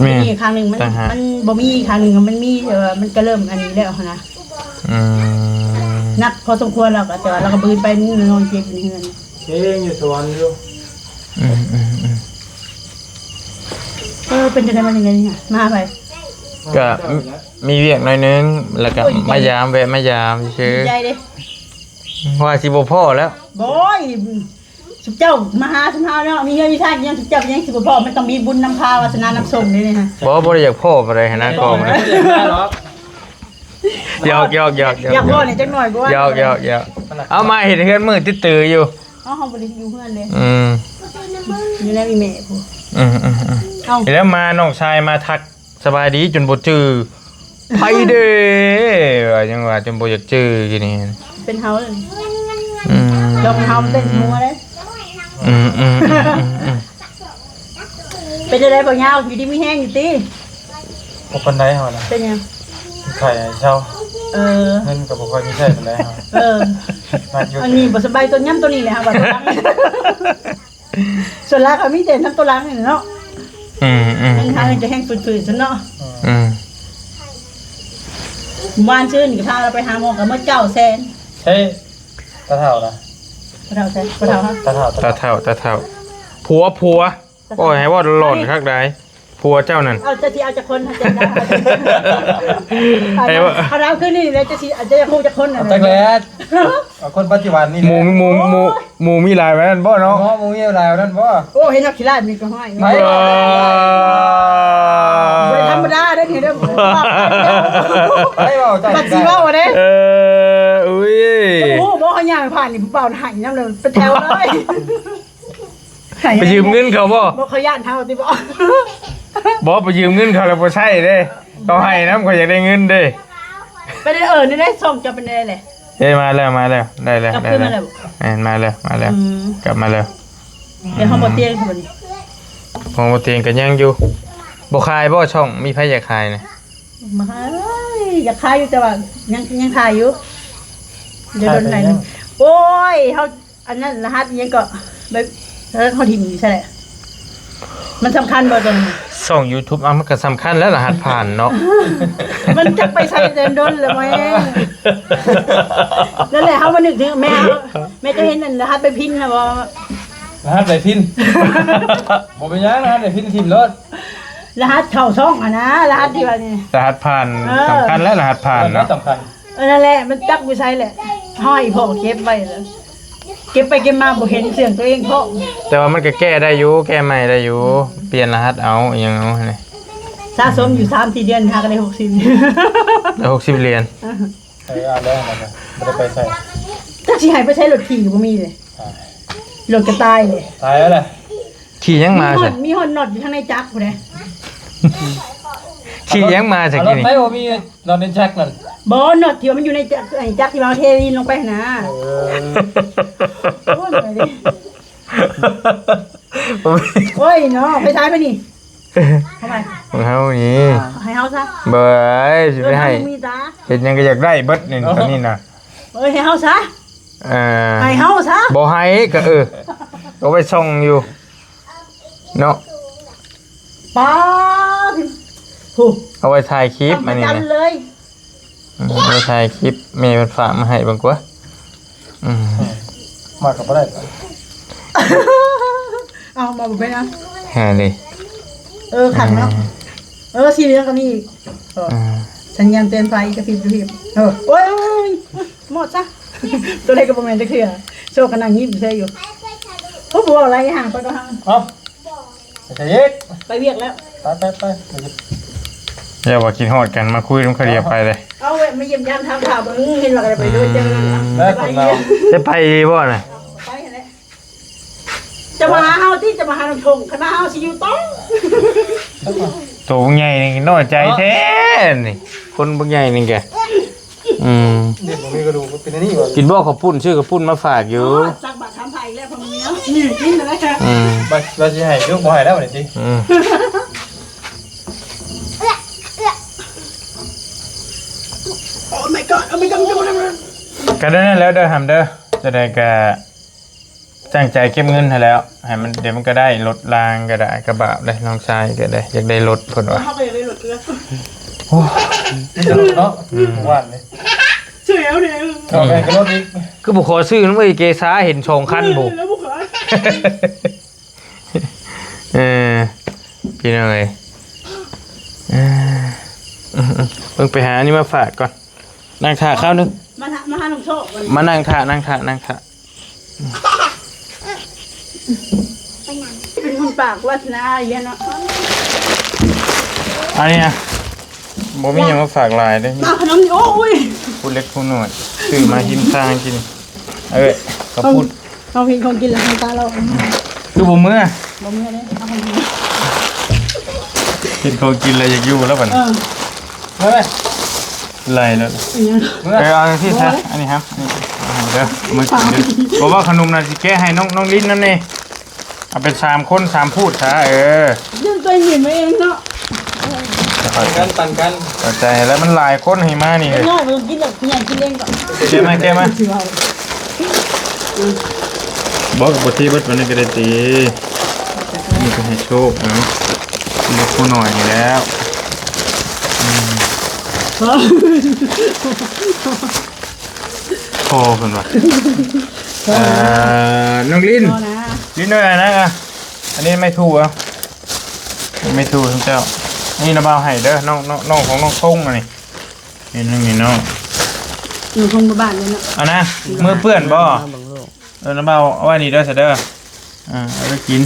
ແມ່ນ ນີ້ຂ້າງໜຶ່ງມັນ ຕ່າງຫາກ ມັນບໍ່ມີ ຂ້າງໜຶ່ງມັນມີ ແຕ່ວ່າມັນກະເລີ່ມອັນນີ້ແລ້ວຫັ້ນນະ. ອືມ ໜັກພໍສົມຄວນແລ້ວ ກະ ແຕ່ວ່າລາວກະບືນໄປ ນອນເຈັບຢູ່ໃນເຮືອນ. ເອງຢູ່ສວນຢູ່ ອືມໆໆ ເອີ ເປັນຈັ່ງໃດມາຈັ່ງໃດນີ້ ມາຫາໃຜ? ກະມີວຽກໜ້ອຍໜຶ່ງ ແລ້ວກະ ໂອ້ຍ ມາຢາມ ແວະມາຢາມຊື່ ດີໃຈເດ້ ວ່າຊິບໍ່ພໍ້ແລ້ວ ໂອ້ຍ ຊຸມເຈົ້າມາຫາຊຸມເຮົາເນາະ ມີເຮືອນມີຊານຍັງ ຊຸມເຈົ້າຍັງຊິບໍ່ພໍ້ ມັນຕ້ອງມີບຸນນຳພາວາສະໜານຳສົ່ງເດ້ນີ້ຮະ ບໍ່ ບໍ່ໄດ້ຢາກພໍ້ປານໃດຫັ້ນນະ ກໍມັນ ຢອກໆໆໆ ຢາກພໍ້ນີ້ຈັກໜ້ອຍບໍ່ ຢອກໆໆ ເອົາມາເຮັດເຮືອນມືດຕື້ໆຢູ່ ເຮົາ ເຮົາບໍ່ໄດ້ຢູ່ເຮືອນເດ້ ອືມ ຢູ່ນຳອີ່ແມ່ພຸ້ນ ອືມໆໆ ເອົ້າ ແລ້ວມານ້ອງຊາຍມາທັກສະບາຍດີຈົນບໍ່ຈື່ ໃຜເດ້ ວ່າຫຍັງວ່າຈົນບໍ່ຢາກຈື່ຢູ່ນີ້ ເປັນເຮົາເລີຍ ອືມ ລອງເຮົາເປັນຫົວເດ້ ອືມໆໆໆ ເປັນຈັ່ງໃດບໍ່ຍາວ ຢູ່ດີມີແຮງຢູ່ຕິ? ບໍ່ປານໃດເຮົານະ ເປັນຫຍັງ? ໄຂ້ໃຫ້ເຊົາ ເອີ ເງິນກໍບໍ່ຄ່ອຍມີໃຊ້ປານໃດເຮົາ ເອີ ໜັກຢູ່ ອັນນີ້ບໍ່ສະບາຍຕົວຍາມຕົວນີ້ແຫຼະ ເຮົາວ່າຕົວຫຼັງ ສ່ວນຫຼາຍກໍມີແຕ່ນຳຕົວຫຼັງນີ້ແຫຼະເນາະ ອືມໆ ເງິນຫາເງິນຈະແຮງຝືດໆຊັ້ນເນາະ ອືມ ວານຊືນກໍພາລາວໄປຫາໝໍກໍໝົດເກົ້າແສນ ເອີ ຕາເຖົ້ານະ ຕາເຖົ້າໃສ? ຕາເຖົ້າ ຕາເຖົ້າ ຕາເຖົ້າ ຕາເຖົ້າ ຜົວ ຜົວ ໂອ້ຍ ໃຫ້ເວົ້າຫຼອນຄັກໃດ໋ ຜົວເຈົ້ານັ້ນ ເອົາ ເຈົ້າຊິເອົາຈັກຄົນ? ໃຫ້ເວົ້າ ເຂົາຖາມຄືນນີ້ແຫຼະ ເຈົ້າຊິ ເຈົ້າຢາກຮູ້ຈັກຄົນ? ເອົາຈັກແລ້ວ ເອົາຄົນປັດຈຸບັນນີ້ແຫຼະ ໝູ່ ໝູ່ ໝູ່ ໝູ່ມີຫຼາຍປານນັ້ນບໍ່ເນາະ? ໝູ່ມີຫຼາຍປານນັ້ນບໍ່? ໂອ້ ເຫັນນັກກິລານີ້ກໍຮ້າຍ ໄປ ບໍ່ໄດ້ທຳມະດາເດ້ນີ້ເດີ ໄປເວົ້າ ບັດຊິເວົ້າເດ້ ເອີ ອຸ້ຍ ໂອ້ ບໍ່ ເຮົາຍ່າງຜ່ານນີ້ ຜູ້ບ່າວໃຫ້ນຳເລີຍ ເປັນແຖວເລີຍ. ໃຫ້ ໄປຢືມເງິນເຂົາບໍ່? ບໍ່ ເຂົາຢ້ານເຮົາຕິບໍ່? ບໍ່ ໄປຢືມເງິນເຂົາແລ້ວບໍ່ໃຊ້ເດ້ ເຂົາໃຫ້ນຳ ເຂົາຢາກໄດ້ເງິນເດ້. ໄປເດີ ເອີ ນີ້ເດ້ ຊ່ອງເຈົ້າເປັນແນວໃດແຫຼະ? ເອີ ມາແລ້ວ ມາແລ້ວ ໄດ້ແລ້ວ ກັບຄືນມາແລ້ວ ໄດ້ແລ້ວ ແມ່ນ ມາແລ້ວ ມາແລ້ວ ອືມ ກັບມາແລ້ວ. ແຕ່ຫ້ອງບໍ່ຕຽງ ອືມ ເຂົານີ້ ຫ້ອງບໍ່ຕຽງກໍຍັງຢູ່. ບໍ່ຂາຍບໍ່ຊ່ອງ? ມີໃຜຢາກຂາຍນະ? ມາຂາຍ ຢາກຂາຍຢູ່ ແຕ່ວ່າຍັງ ຍັງຖ່າຍຢູ່ ເດີນ ດົນໄດ້. ໂອ້ຍ ເຮົາ ອັນນັ້ນລະຫັດອີ່ຫຍັງເກາະ ແບບ ເອີ ເຮົາຖິ້ມຢູ່ໃສແຫຼະ? ມັນສຳຄັນບໍ່ຕົວນັ້ນ? ຊ່ອງຢູທູບ ເອົາ ມັນກໍສຳຄັນແຫຼະ ລະຫັດຜ່ານເນາະ. ມັນຈັກໄປໃສແຕ່ດົນແລ້ວ ບໍ່ແຮງ. ນັ້ນແຫຼະ ເຮົາມານຶກເຖິງແມ່ ແມ່ເຈົ້າເຫັນອັນລະຫັດໃບພິນນະບໍ່? ລະຫັດໃບພິນ ບໍ່ເປັນຫຍັງ ລະຫັດໃບພິນຖິ້ມໂລດ. ລະຫັດເຂົ້າຊ່ອງຫັ້ນນະ ລະຫັດທີ່ວ່ານີ້ ລະຫັດຜ່ານ ເອີ ສຳຄັນແຫຼະ ລະຫັດຜ່ານເນາະ ສຳຄັນ. ເອີ ນັ້ນແຫຼະ ມັນຈັກຢູ່ໃສແຫຼະ ຫ້ອຍພໍ່ເກັບໄວ້ແລ້ວ ເກັບໄປເກັບມາບໍ່ເຫັນເຊື່ອງຕົວເອງພ້ອມ. ແຕ່ວ່າມັນກໍແກ້ໄດ້ຢູ່ ແກ້ໃໝ່ໄດ້ຢູ່ ປ່ຽນລະຫັດເອົາ ອີ່ຫຍັງເອົາຫັ້ນແຫຼະ. ສະສົມຢູ່ສາມສີ່ເດືອນຫາກໍໄດ້ຫົກສິບ ໄດ້ຫົກສິບຫຼຽນ. ເອີ ເອົາແລ້ວ ບໍ່ໄດ້ໄປໃສ ຈັກຊິໃຫ້ໄປໃສ ລົດຂີ່ກໍບໍ່ມີເລີຍ ລົດກໍຕາຍເລີຍ ຕາຍແລ້ວແຫຼະ. ຂີ່ຫຍັງມາຊະ? ມີຮອດ ມີຮອດນັອດຢູ່ທາງໃນຈັກພຸ້ນເດ້. ຂີ່ຫຍັງມາຊະ ເອົາລົດໄປບໍ່ມີ ນັອດໃນຈັກນັ້ນ? ບໍ່ ນັອດທີ່ວ່າມັນຢູ່ໃນຈັກ ໄອ້ຈັກທີ່ວ່າເທດິນລົງໄປຫັ້ນນະ. ເອີ ໂອ້ຍ ໂອ້ຍເນາະ ໄປໃສໄປນີ້? ເອົາໄປ ຂອງເຮົານີ້ ໃຫ້ເຮົາຊະ. ເບິ່ງ ຊິໄປໃຫ້ ເອີ ເຮົາມີຕາ ເຮັດຫຍັງກໍຢາກໄດ້ເບິດນີ້ ຕອນນີ້ນະ. ເອີ ໃຫ້ເຮົາຊະ ອ່າ ໃຫ້ເຮົາຊະ ບໍ່ໃຫ້ກໍ ເອີ ເອົາໄວ້ຊ່ອງຢູ່ເນາະ. ປ້າດ ໂຫ ເອົາໄວ້ຖ່າຍຄລິບ ອັນນີ້ນະ ເລີຍ ອືມ ເອົາໄວ້ຖ່າຍຄລິບ ແມ່ເພິ່ນຝາກມາໃຫ້ເບິ່ງກວ່າ. ອືມ ມາກໍບໍ່ໄດ້ ເອົາມາບໍ່ເປັນຫຍັງ ຫາເລີຍ. ເອີ ຂັນເນາະ ອ່າ ເອີ ສີເຫຼືອງກໍມີອີກ ເອີ ອ່າ ສັນຍານເຕືອນໄພກະພິບກະພິບ. ເອີ ໂອ້ຍ ໂອ້ຍ ໂອ້ຍ ໝົດຊະ ຕົວໃດກໍບໍ່ແມ່ນຈັກເທື່ອ ໂຊກກໍນັ່ງຍິ້ມໃສ່ຢູ່. ໂອ້ ບໍ່ເວົ້າຫຼາຍ ຫ່າງໄປກໍຫ່າງ. ເອົ້າ ໄປໃສອີກ? ໄປວຽກແລ້ວ ໄປ ໄປ ໄປ. ຢ່າວ່າຄິດຮອດກັນ ມາຄຸຍນຳເຂົາດຽວໄປເລີຍ. ເອົາແວະມາຢ້ຽມຢາມຖາມຂ່າວເບິ່ງ ເຫັນວ່າກໍໄດ້ໄປໂດຍເຈີ ອືມ ແລ້ວຄົນລາວ ຈະໄປອີ່ບໍ່ນະ? ໄປຫັ້ນແຫຼະ. ຈະມາຫາເຮົາຕິ ຈະມາຫານ້ອງທົ່ງ ຄັນມາເຮົາຊິຢູ່ຕໍ່. ໂຕບັກໃຫຍ່ນີ້ນ້ອຍໃຈແທ້ນີ້ ຄົນບັກໃຫຍ່ນີ້ກະ ອືມ ເດັກບໍ່ມີກະດູກເປັນອັນນີ້ຫວາ? ກິນບໍ່ເຂົ້າປຸ້ນ? ຊື້ເຂົ້າປຸ້ນມາຝາກຢູ່. ຕັກບາດຖາມພະອີກແລ້ວ ພໍ່ແມ່ເນາະ ນີ້ກິນແລ້ວ. ອືມ ວ່າ ວ່າຊິໃຫ້ຢູ່ ບໍ່ໃຫ້ແລ້ວນີ້ຕິ. ອືມ Oh my god Oh my god ກໍນັ້ນແຫຼະເດີ ຫຳເດີ ຈັ່ງໃດກະ ຕັ້ງໃຈເກັບເງິນຫັ້ນແຫຼ້ວ ໃຫ້ມັນ ດຽວມັນກໍໄດ້ ລົດລາງກໍໄດ້ ກະບາບເດ້ ນ້ອງຊາຍກໍໄດ້ ຢາກໄດ້ລົດເພິ່ນວ່າ. ເຮົາກໍຢາກໄດ້ລົດຄືກັນ. ໂອ້ຍ ເນາະ ອືມ ເມື່ອວານນີ້ ຊື້ເອົາແດ່ ເອົາໄປກໍລົດອີກ. ຄືບໍ່ຂໍຊື້ນຳເອີຍເກສາ ເຫັນສອງຄັນພຸ້ນ ເອີ ແລ້ວບໍ່ຂາຍ. ເອີ ພີ່ນ້ອງເອີຍ ເອີ ເບິ່ງໄປຫາອັນນີ້ມາຝາກກ່ອນ. ນັ່ງຖ້າຄາວໜຶ່ງ ມາ ມາຫານ້ອງໂຊກກ່ອນ. ມານັ່ງຖ້າ ນັ່ງຖ້າ ນັ່ງຖ້າ. ເປັນບຸນປາກວາສະໜາອີກແລ້ວເນາະ. ອັນນີ້ນະ ບໍ່ມີຫຍັງມາຝາກຫຼາຍເດ້. ມາຂະໜົມນີ້ ໂອ້ຍ ຜູ້ເລັກຜູ້ນ້ອຍ ຊື້ມາຫິມທາງກິນ. ເອີ ເຂົ້າປຸ້ນ ເຮົາເຫັນຂອງກິນແລ້ວນ້ຳຕາຫຼອກ. ຄືບໍ່ເມືອ? ບໍ່ເມືອເດ້ ເອົາຂອງກິນ ເຫັນຂອງກິນແລ້ວຢາກຢູ່ແລ້ວບັດນີ້. ເອີ ເອີ ໄລ່ແລ້ວ ເອີ ເອົາຈັ່ງຊີ້ຊະ ອັນນີ້ຮັບ ນີ້ເດີ ມາກິນເດີ. ບໍ່ວ່າຂະໜົມນະ ຊິແກະໃຫ້ນ້ອງ ນ້ອງລິນນຳແດ່. ເອົາເປັນສາມຄົນ ສາມພູດຊະ. ເອີ ເລື່ອງຕົວເອງມາເອງເນາະ. ປັນກັນ ປັນກັນ. ເຂົ້າໃຈແລ້ວ ມັນຫຼາຍຄົນໃຫ້ມານີ້. ເດັກນ້ອຍມັນຕ້ອງກິນແບບຜູ້ໃຫຍ່ກິນເອງກ່ອນ. ແກະມາ ແກະມາ. ບໍ່ ບໍ່ທີ່ເບິດປານນັ້ນກໍໄດ້ຕິ. ນີ້ກໍໃຫ້ໂຊກເນາະ ເລັກຜູ້ນ້ອຍນີ້ແລ້ວ. ອືມ ພໍເພິ່ນວ່າ. ເອີ ນ້ອງລິນ ພໍນະ ລິນເອີຍນະ. ອັນນີ້ໄມ້ທູ່ເອົາ ໄມ້ທູ່ຂອງເຈົ້າ. ນີ້ນະບ່າວໃຫ້ເດີ ນ້ອງ ນ້ອງ ນ້ອງຂອງນ້ອງທົງອັນນີ້. ນີ້ ນີ້ນ້ອງ ນ້ອງທົງບໍ່ບາດເລີຍເນາະ. ເອົານະ ມືເປື້ອນບໍ່? ເອີ ນະບ່າວເອົາໄວ້ນີ້ເດີຊະເດີ. ອ່າ ເອົາໄປກິນ.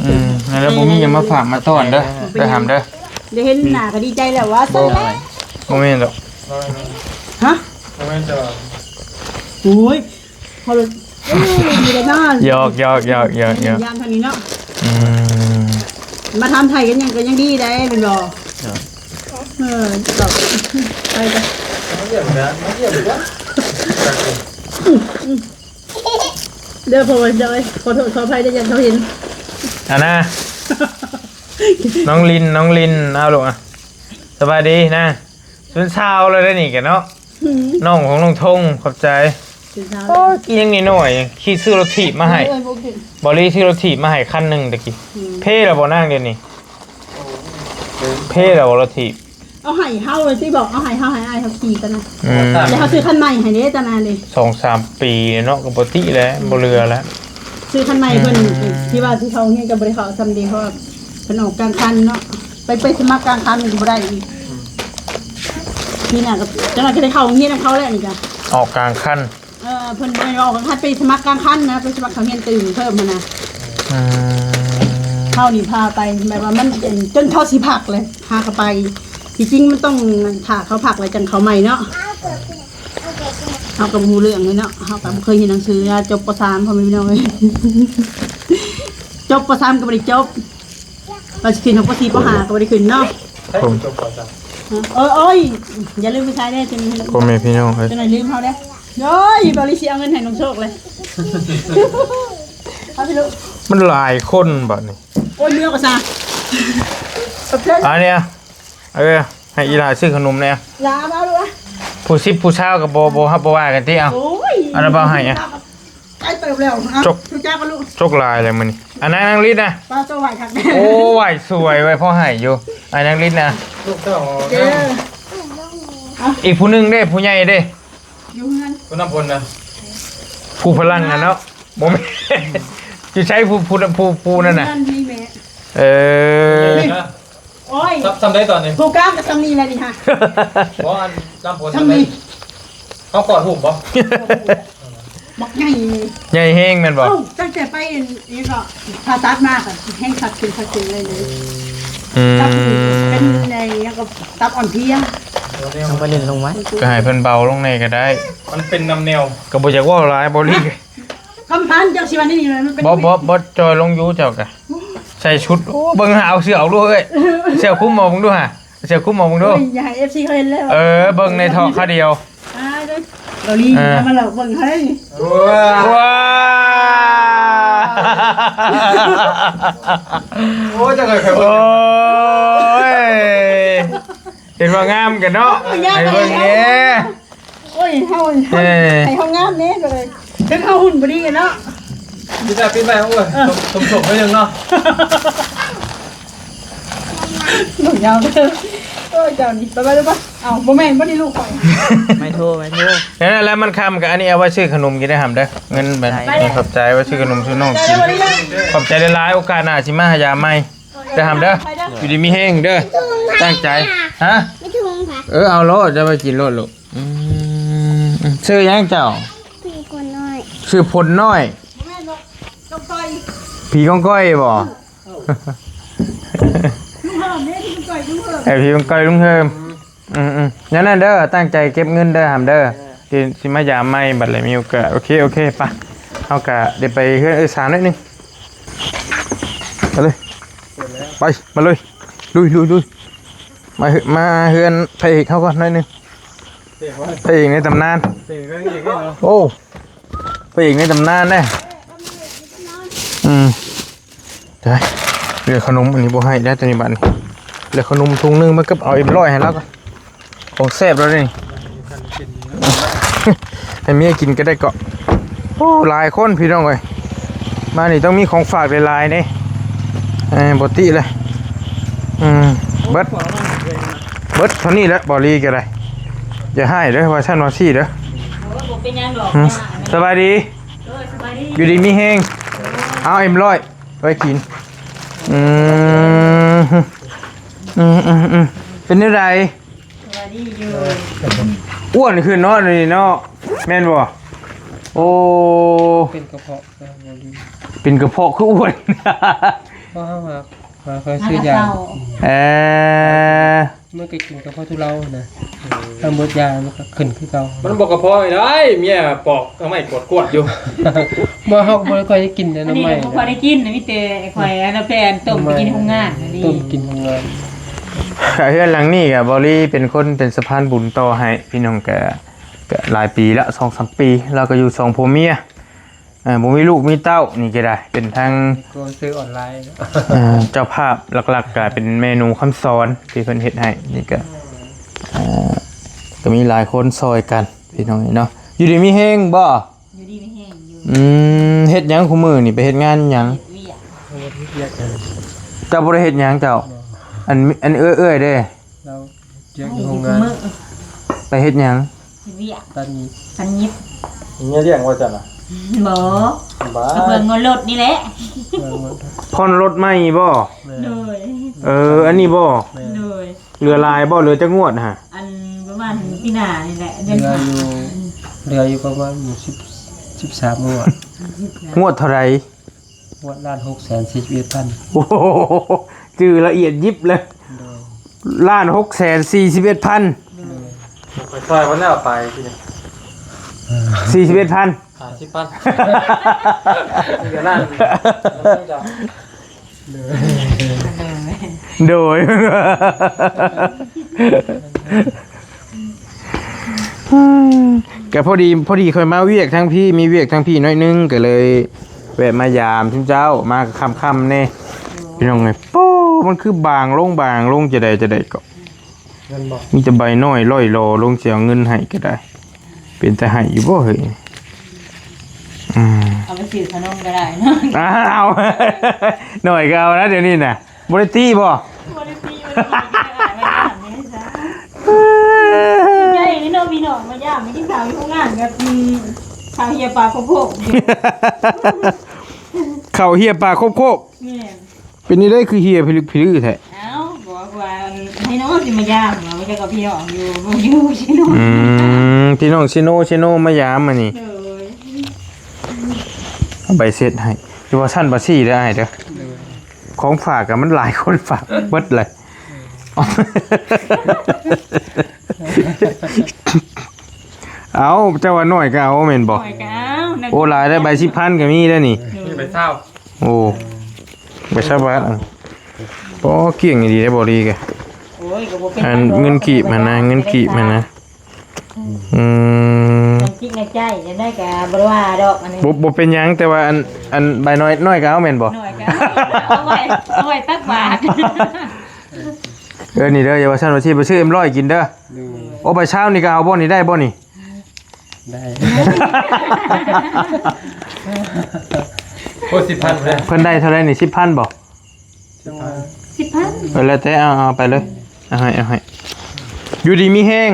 ອືມ ແລ້ວບໍ່ມີຫຍັງມາຝາກມາຕ້ອນເດີ ໄປຫາເດີ. ໄດ້ເຫັນໜ້າກໍດີໃຈແລ້ວວ່າຊັ້ນແຫຼະ. ບໍ່ແມ່ນດອກ. ຮະ? ບໍ່ແມ່ນດອກ. ໂອ້ຍ ເຮົາເລີຍ ເອີ ມີແຕ່ນອນ. ຫຍອກ ຫຍອກ ຫຍອກ ຫຍອກ ຫຍອກ ຍາມທາງນີ້ເນາະ. ອືມ ມາຖາມໄຖ່ກັນຫຍັງກໍຍັງດີໄດ໋ ແມ່ນບໍ່? ເອີ ຕອບໄປຈ້ະ. ມາຢ້ຽມນະ ມາຢ້ຽມນະ. ເດີ ພໍ່ເຈົ້າເອີຍ ຂໍໂທດຂໍອະໄພເດີ ຢ້ານເຂົາເຫັນ. ອັນນະ ນ້ອງລິນ ນ້ອງລິນ ເອົາລູກ ອະ ສະບາຍດີນະ. ເປັນຊາວແລ້ວເດ້ນີ້ກະເນາະ. ອືມ ນ້ອງຂອງນ້ອງທົງ ຂອບໃຈ. ເປັນຊາວ ໂອ້ຍ ຍັງນ້ອຍໆ ຂີ່ຊື້ລົດຖີບມາໃຫ້. ເອີ ບໍ່ເກັ່ງ ບໍລີຊື້ລົດຖີບມາໃຫ້ຄັນໜຶ່ງຕະກີ້. ອືມ ເພແລ້ວບໍ່ນາງດຽວນີ້? ເພແລ້ວບໍ່ລົດຖີບ? ເອົາໃຫ້ເຮົາເລີຍຕິ ບອກ ເອົາໃຫ້ເຮົາ ໃຫ້ອ້າຍເຮົາຂີ່ຕອນນັ້ນ. ອືມ ແລ້ວເຮົາຊື້ຄັນໃໝ່ໃຫ້ເດ້ຕອນນັ້ນເດ້. ສອງສາມປີເນາະ ກໍບໍ່ຕິແລ້ວ ອືມ ບໍ່ເຫຼືອແລ້ວ. ທີ່ວ່າທີ່ເຂົາໂຮງຮຽນກໍບໍ່ໄດ້ເຂົ້າຊ້ຳເດ ເພາະວ່າເພິ່ນອອກກາງຄັນເນາະ. ໄປ ໄປສະໝັກກາງຄັນມັນກໍບໍ່ໄດ້ອີກ. ອືມ ປີໜ້າກໍ ຈັກໜ້ອຍກໍໄດ້ເຂົ້າໂຮງຮຽນນຳເຂົາແລ້ວນີ້ກະ ອອກກາງຄັນ. ເອີ ເພິ່ນບໍ່ແມ່ນວ່າອອກກາງຄັນ ໄປສະໝັກກາງຄັນນະ ໄປສະໝັກເຂົ້າຮຽນຕື່ມເພີ່ມຫັ້ນນະ. ອືມ ເຮົານີ້ພາໄປແບບວ່າມັນ ຈົນເຂົາຊິພັກເລີຍ ພາເຂົາໄປ. ທີ່ຈິງມັນຕ້ອງຖ້າເຂົາພັກແລ້ວຈັ່ງເຂົ້າໃໝ່ເນາະ. ເຮົາກໍບໍ່ຮູ້ເລື່ອງເລີຍເນາະ ເຮົາກໍບໍ່ເຄີຍຮຽນໜັງສື ຈົບ ປໍສາມ ພໍ່ແມ່ພີ່ນ້ອງເອີຍ. ຈົບ ປໍສາມ ກໍບໍ່ໄດ້ຈົບ ວ່າຊິຂຶ້ນຮອດ ປໍສີ່ ປໍຫ້າ ກໍບໍ່ໄດ້ຂຶ້ນເນາະ. ເອີຍ ໂອ້ຍ ຢ່າລືມໄປໃຊ້ເດີ ຈັ່ງ ພໍ່ແມ່ພີ່ນ້ອງເອີຍ ຈັ່ງໜ້ອຍລືມເຮົາເດ້. ໂອ້ຍ ບ່າວລີຊິເອົາເງິນໃຫ້ນ້ອງໂຊກເລີຍ. ເອົາຊິລູກ ມັນຫຼາຍຄົນບັດນີ້. ໂອ້ຍ ເມືອກໍຊະ ຂອບໃຈ. ອັນນີ້ ເອີ ໃຫ້ອີຫຼ້າຊື້ຂະໜົມແດ່. ຫຼ້າມາລູກ ຜູ້ສິບຜູ້ຊາວກໍບໍ່ ບໍ່ຮັບບໍ່ວ່າກັນຕິ. ເອົາ ໂອ້ຍ ອັນນັ້ນເອົາໃຫ້ອະ. ໄກເຕີບແລ້ວ ເອົາ ຈົກ ຈາກກັນລູກ ຈົກຫຼາຍແລ້ວມື້ນີ້. ອັນນັ້ນນາງລິດນະ ປ້າໂຕໄຫວຄັກ. ໂອ້ ໄຫວສວຍ ໄຫວພໍໃຫ້ຢູ່. ອັນນາງລິດນະ ລູກເຈົ້າ ເອີ ອີກຜູ້ໜຶ່ງເດ້ ຜູ້ໃຫຍ່ເດ້ ຢູ່ເຮືອນ ຜູ້ນຳພົນນະ ຜູ້ພະລັງນະເນາະ. ບໍ່ແມ່ນ ຢູ່ໃສຜູ້ ຜູ້ ຜູ້ນັ້ນນະ. ເອີ ໂອ້ຍ ສ່ຳ ສ່ຳໃດຕອນນີ້ ຜູ້ກ້າມກໍສ່ຳນີ້ແຫຼະນີ້ຮະ. ບໍ່ ອັນນຳພົນສ່ຳນີ້ ເຮົາກອດຮູບບໍ່? ບັກໃຫຍ່ ໃຫຍ່ແຮງແມ່ນບໍ່? ເອົ້າ ຕັ້ງແຕ່ໄປນີ້ກໍຜ່າຕັດມາກໍແຮງຄັກຂຶ້ນ ຄັກຂຶ້ນເລີຍ. ອືມ ຕັບເປັນໄອ້ຫຍັງກໍຕັບອ່ອນເພຍ. ຕ້ອງໄປຫຼິ້ນລົງໄວ້ ກໍໃຫ້ເພິ່ນເບົາລົງແດ່ກໍໄດ້ ມັນເປັນນຳແນວ. ກໍບໍ່ຢາກເວົ້າຫຼາຍ ບໍ່ລີ. ຄຳພັນ ເຈົ້າຊິວ່າແນວນີ້ ມັນເປັນ ບໍ່ ບໍ່ ບໍ່ຈ່ອຍລົງຢູ່ເຈົ້າກະ ໃສ່ຊຸດ ໂອ້ ເບິ່ງຫາ ເອົາເສື້ອອອກດູເອີຍ. ເສື້ອຄຸມອອກເບິ່ງດູຫາ ເສື້ອຄຸມອອກເບິ່ງດູ. ໂອ້ຍ ຢ່າໃຫ້ເອັຟຊີເຂົາເຫັນແລ້ວ. ເອີ ເບິ່ງໃນເທາະຄາວດຽວ. ອ່າ ເອົາລີ ເອີ ມາເລົ່າເບິ່ງໃຫ້. ວ້າ ໂອ້ຍ ຈັກໄດ້ ໂອ້ຍ ເຫັນວ່າງາມກັນເນາະ. ໂອ້ຍ ໃຫ້ເບິ່ງແດ່. ໂອ້ຍ ເຮົາ ເອີ ໃຫ້ເຮົາງາມແດ່ເລີຍ ເຖິງເຮົາຫຸ່ນບໍ່ດີເນາະ. ມີແຕ່ປີໃໝ່ ໂອ້ຍ ເອີ ສົມໆໄວ້ໜຶ່ງເນາະ. ໜູຍາວເດີ ເອີ ເຈົ້ານີ້ ໄປໆ ໄປ. ເອົ້າ ບໍ່ແມ່ນບໍ່ນີ້ລູກຂ້ອຍ. ໄມໂທ ໄມໂທ. ນັ້ນແຫຼະ ມັນຄ່ຳກະ ອັນນີ້ເອົາໄວ້ຊື້ຂະໜົມກິນໄດ້ຫຳເດີ ເງິນແບບນີ້. ຂອບໃຈ ໄວ້ຊື້ຂະໜົມຊື້ນ້ອງກິນ. ຂອບໃຈຫຼາຍໆ ໂອກາດໜ້າຊິມາຫາຢາມໃໝ່ເດີຫຳເດີ. ຢູ່ດີມີແຮງເດີ ຕັ້ງໃຈ. ຮະ? ເອີ ເອົາໂລດ ຈະໄວ້ກິນໂລດລູກ. ອືມ ຊື່ຫຍັງເຈົ້າ? ພີ່ຄົນນ້ອຍ ຊື່ພົນນ້ອຍ. ຜີກອງກອຍບໍ? ລຸງເຮີມເດ້ ຜີກອງກອຍລຸງເຮີມ. ເອີ ຜີກອງກອຍລຸງເຮີມ. ອືມໆ ຢ່າງນັ້ນເດີ ຕັ້ງໃຈເກັບເງິນເດີຫຳເດີ ຊິ ຊິມາຢາມໃໝ່ບັດແລ້ວມີໂອກາດ. ໂອເຄ ໂອເຄ ໄປ ເຮົາກະໄດ້ໄປເຮືອນເອື້ອຍສາໜ້ອຍໜຶ່ງ. ໄປເລີຍ ໄປ ມາເລີຍ ລຸຍໆໆ. ມາເຮືອນ ມາເຮືອນພະເອກເຮົາກ່ອນໜ້ອຍໜຶ່ງ. ພະເອກໃນຕຳນານ. ໂອ້ ພະເອກໃນຕຳນານເດ້. ອືມ ຕາຍ ເຫຼືອຂະໜົມອັນນີ້ບໍ່ໃຫ້ແລ້ວ ຕອນນີ້ບັດນີ້ ເຫຼືອຂະໜົມຖົງໜຶ່ງ ມັນກໍເອົາເອັມຮ້ອຍໃຫ້ລາວກ່ອນ. ຂອງແຊບແລ້ວນີ້ ໃຫ້ເມຍກິນກໍໄດ້ເກາະ. ໂອ້ ຫຼາຍຄົນພີ່ນ້ອງເອີຍ ມານີ້ຕ້ອງມີຂອງຝາກຫຼາຍໆເດ້. ເອີ ບໍ່ຕິເລີຍ. ອືມ ເບິດ ເບິດເທົ່ານີ້ແຫຼະ ບໍ່ລີກໍໄດ້. ຢ່າຮ້າຍເດີ ວ່າຊັ້ນວ່າຊີ້ເດີ. ໂອ້ຍ ບໍ່ເປັນຫຍັງດອກ. ອືມ ສະບາຍດີ. ເອີ ສະບາຍດີ. ຢູ່ດີມີແຮງ. ເອົາເອັມຮ້ອຍໄວ້ກິນ. ອືມ ອືມໆໆ ເປັນແນວໃດ? ສະບາຍດີຢູ່. ອ້ວນຂຶ້ນເນາະ ດຽວນີ້ເນາະ ແມ່ນບໍ່? ໂອ້ ເປັນກະເພາະ ເປັນກະເພາະຄືອ້ວນ. ເພາະເຮົາຫາ ຫາ ຫາຊື້ຢາ. ເອີ ມັນກໍກິນກະເພາະທຸເລົານະ ຖ້າໝົດຢາມັນກໍຂຶ້ນຄືເກົ່າ. ມັນບໍ່ກະເພາະໄດ້ ເມຍປອກໜໍ່ໄມ້ກວດໆຢູ່. ບໍ່ ເຮົາກໍບໍ່ຄ່ອຍໄດ້ກິນແນວ ອັນນີ້ ໜໍ່ໄມ້ ກໍບໍ່ຄ່ອຍໄດ້ກິນ ມີແຕ່ຂ້ອຍອັນນັ້ນແປນຕົ້ມໄປກິນໂຮງງານ. ໜໍ່ໄມ້ ອັນນີ້ ຕົ້ມກິນໂຮງງານ. ກະເຮືອນຫຼັງນີ້ກະເບົາລີເປັນຄົນເປັນສະພານບຸນຕໍ່ໃຫ້ ພີ່ນ້ອງ ກະ ກະຫຼາຍປີລະ ສອງສາມປີ ລາວກໍຢູ່ສອງຜົວເມຍ. ເອີ ບໍ່ມີລູກມີເຕົ້ານີ້ກໍໄດ້ ເປັນທັງ ກໍຊື້ອອນລາຍ. ເອີ ເຈົ້າພາບຫຼັກໆກໍເປັນແມ່ໜູຄຳສອນທີ່ເພິ່ນເຮັດໃຫ້ນີ້ກໍ ເອີ ກໍມີຫຼາຍຄົນຊ່ອຍກັນພີ່ນ້ອງເນາະ. ຢູ່ດີມີແຮງບໍ່? ຢູ່ດີມີແຮງຢູ່. ອືມ ເຮັດຫຍັງຄູ່ມື້ນີ້ ໄປເຮັດງານຫຍັງ? ເຮັດວຽກ. ເຈົ້າບໍ່ໄດ້ເຮັດຫຍັງເຈົ້າ? ອັນ ອັນເອື້ອຍໆເດ້? ລາວ ວຽກຢູ່ໂຮງງານ. ໄປເຮັດຫຍັງ? ເຮັດວຽກ ຕັດຫຍິບ. ຕັດຫຍິບ. ເມຍລ້ຽງບໍ່ເຈົ້ານະ? ບໍ່. ບ້າ ກໍເບິ່ງເງິນລົດນີ້ແຫຼະ. ຜ່ອນລົດໃໝ່ບໍ່? ແມ່ນ. ໂດຍ. ເອີ ອັນນີ້ບໍ່? ແມ່ນ. ໂດຍ. ເຫຼືອຫຼາຍບໍ່? ເຫຼືອຈັກງວດຫະ? ອັນປະມານປີໜ້ານີ້ແຫຼະ ເດືອນຫ້າ. ເຫຼືອຢູ່ ເຫຼືອຢູ່ປະມານສິບ ສິບສາມງວດ. ງວດເທົ່າໃດ? ງວດລ້ານຫົກແສນສີ່ສິບເອັດພັນ. ໂອ້ໂຫ ຈື່ລະອຽດຢິບເລີຍ. ໂດຍ. ລ້ານຫົກແສນສີ່ສິບເອັດພັນ. ໂດຍ. ໄປຊ່ອຍເພິ່ນແລ້ວໄປ ສີ່ສິບເອັດພັນ. ຫ້າສິບພັນ. ເຫຼືອລ້ານ. ໂດຍ. ໂດຍ. ກໍພໍດີ ພໍດີຂ້ອຍມາວຽກທາງພີ້ ມີວຽກທາງພີ້ໜ້ອຍໜຶ່ງ ກໍເລີຍແວະມາຢາມຊຸມເຈົ້າ ມາຄ່ຳໆແດ່ ພີ່ນ້ອງເອີຍ. ໂອ້ ມັນຄືບາງລົງ ບາງລົງ ຈະໃດ ຈະໃດເກາະ ແມ່ນບໍ່? ມີແຕ່ໃບນ້ອຍລ່ອຍຫຼໍລົງ ຊິເອົາເງິນໃຫ້ກໍໄດ້. ເປັນຕາໃຫ້ຢູ່ບໍ່ເຮີ້ຍ? ອືມ ເອົາໄປຊື້ຂະໜົມກໍໄດ້ເນາະ. ອ້າວ ໜ້ອຍກໍເອົານະ ດຽວນີ້ນະ. ບໍ່ໄດ້ຕີບໍ່? ບໍ່ໄດ້ຕີ ບໍ່ໄດ້ຕີ. ໃຫຍ່ເນາະ ພີ່ນ້ອງມາຢາມ ໄປກິນເຂົ້າຢູ່ໂຮງງານກັບ ອືມ ເຂົ້າເຫຍປາໂຄກໆ. ເຂົ້າເຫຍປາໂຄກໆ. ແມ່ນ. ເປັນແນວໃດຄືເຫຍພິລຶກພິລືແທ້? ເອົ້າ ບອກວ່າໃຫ້ນ້ອງຊິມາຢາມ ວ່າຈະກັບພີ່ນ້ອງຢູ່ ຢູ່ຊິໂນ. ອືມ ພີ່ນ້ອງຊິໂນ ຊິໂນມາຢາມມື້ນີ້. ໂດຍ. ເອົາໃບເສັດໃຫ້ ຢູ່ວ່າຊັ້ນວ່າຊີ້ເດີອ້າຍເດີ. ໂດຍ. ຂອງຝາກກະມັນຫຼາຍຄົນຝາກເບິດເລີຍ. ເອົ້າ ເຈົ້າວ່າໜ້ອຍກໍເອົາແມ່ນບໍ່? ໜ້ອຍກໍເອົາ. ໂອ້ ຫຼາຍເດີ ໃບສິບພັນກໍມີເດີນີ້. ໂດຍ. ມີໃບຊາວ. ໂອ້ ໄປຊາວບາດ. ອໍ ກ້ຽງອີ່ຫຼີເດ້ ບໍ່ດີກະ. ໂອ້ຍ ກໍບໍ່ເປັນ ອັນເງິນກີບຫັ້ນນະ ເງິນກີບຫັ້ນນະ. ອືມ ເງິນກິນໃນໃຈຈັ່ງໃດກໍບໍ່ໄດ້ວ່າດອກ ອັນນີ້. ບໍ່ ບໍ່ເປັນຫຍັງ ແຕ່ວ່າອັນ ອັນໃບນ້ອຍ ນ້ອຍກໍເອົາແມ່ນບໍ່? ນ້ອຍກໍເອົາ ເອົາໄວ້ ເອົາໄວ້ຕັກບາດ. ເອີ ນີ້ເດີ ຢ່າວ່າຊັ້ນວ່າຊີ້ ໄປຊື້ເອັມຮ້ອຍກິນເດີ. ໂດຍ. ໂອ້ ໃບຊາວນີ້ກໍເອົາບໍ່ນີ້ ໄດ້ບໍ່ນີ້? ໄດ້. ໂອ້ ສິບພັນເລີຍ. ເພິ່ນໄດ້ເທົ່າໃດນີ້? ສິບພັນບໍ່? ສິບພັນ. ເອີ ແລ້ວແຕ່ ເອົາ ເອົາໄປເລີຍ ເອົາໃຫ້ ເອົາໃຫ້. ຢູ່ດີມີແຮງ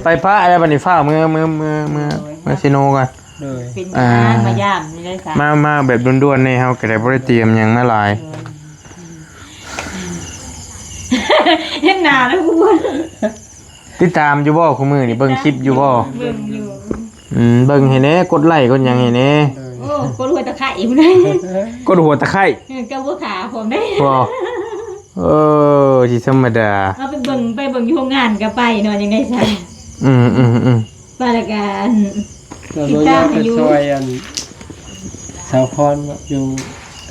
ໄປປະແລ້ວບັດນີ້ ຟ້າວເມືອ ເມືອ ເມືອ ເມືອ ເມືອເຊໂນກ່ອນ ໂດຍ ເປັນ ອ່າ ງານມາຢາມນີ້ເລີຍຊະ ມາ ມາແບບດ່ວນໆນີ້ ເຮົາກໍໄດ້ບໍ່ໄດ້ຕຽມຫຍັງມາຫຼາຍ ເຫັນໜ້າແລ້ວ ຕິດຕາມຢູ່ບໍ່ ຄູ່ມື້ນີ້ເບິ່ງຄລິບຢູ່ບໍ່? ເບິ່ງຢູ່ ອືມ ເບິ່ງໃຫ້ແດ່ ກົດໄລ້ກົດຫຍັງໃຫ້ແດ່ ໂອ້ ກົດຫົວຕະໄຄພຸ້ນ ກົດຫົວຕະໄຄ ເອີ ກັບຫົວຂາພ້ອມເດ້ ບໍ່ ເອີ ຊິທຳມະດາ ເຮົາໄປເບິ່ງ ໄປເບິ່ງຢູ່ໂຮງງານກໍໄປເນາະ ຈັ່ງໃດຊະ ອືມໆໆ ວ່າແລ້ວກໍ ຕິດຕາມໃຫ້ຢູ່ ຊ່ອຍອັນ ສາວພອນຢູ່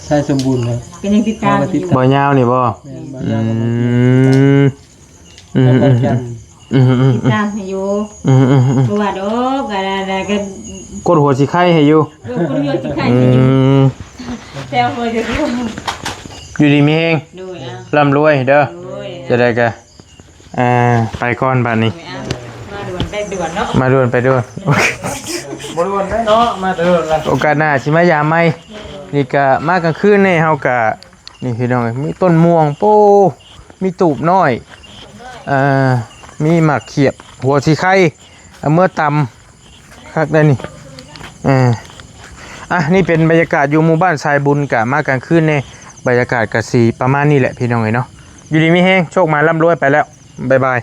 ໄຊສົມບູນນະ ກໍຍັງຕິດຕາມຢູ່ ບໍ່ຍາວນີ້ບໍ່? ແມ່ນ ບໍ່ຍາວ ອືມ ອືມໆໆ ອືມໆໆ ຕິດຕາມໃຫ້ຢູ່ ອືມໆໆ ບໍ່ວ່າດອກ ອັນນັ້ນກໍ ກົດຫົວຊິໄຄໃຫ້ຢູ່ ເອີ ກົດຫົວຊິໄຄໃຫ້ຢູ່ ອືມ ແຊວຫົວຢູ່ ຢູ່ດີມີແຮງ ໂດຍ ອ່າ ລ່ຳລວຍເດີ ໂດຍ ຈະໄດ້ກະ ອ່າ ໄປກ່ອນບາດນີ້ ໂດຍ ອ່າ ມາດ່ວນໄປດ່ວນເນາະ ມາດ່ວນໄປດ່ວນ ບໍ່ດ່ວນໄດ້ເນາະ ມາແຕ່ດົນລະ ໂອກາດໜ້າຊິມາຢາມໃໝ່ ນີ້ກະມາກາງຄືນນີ້ ເຮົາກະ ນີ້ພີ່ນ້ອງເອີຍ ມີຕົ້ນມ່ວງ ໂອ້ ມີຕູບນ້ອຍ ເອີ ມີໝາກຂຽບ ຫົວສີໄຄ ເອົາເມືອຕຳ ຄັກໄດ໋ນີ້ ເອີ ອ່ະ ນີ້ເປັນບັນຍາກາດຢູ່ໝູ່ບ້ານສາຍບຸນ ກະມາກາງຄືນແດ່ ບັນຍາກາດກະຊິປະມານນີ້ແຫຼະພີ່ນ້ອງເອີຍເນາະ ຢູ່ດີມີແຮງ ໂຊກໝານ ລ່ຳລວຍ ໄປແລ້ວ ບາຍບາຍ.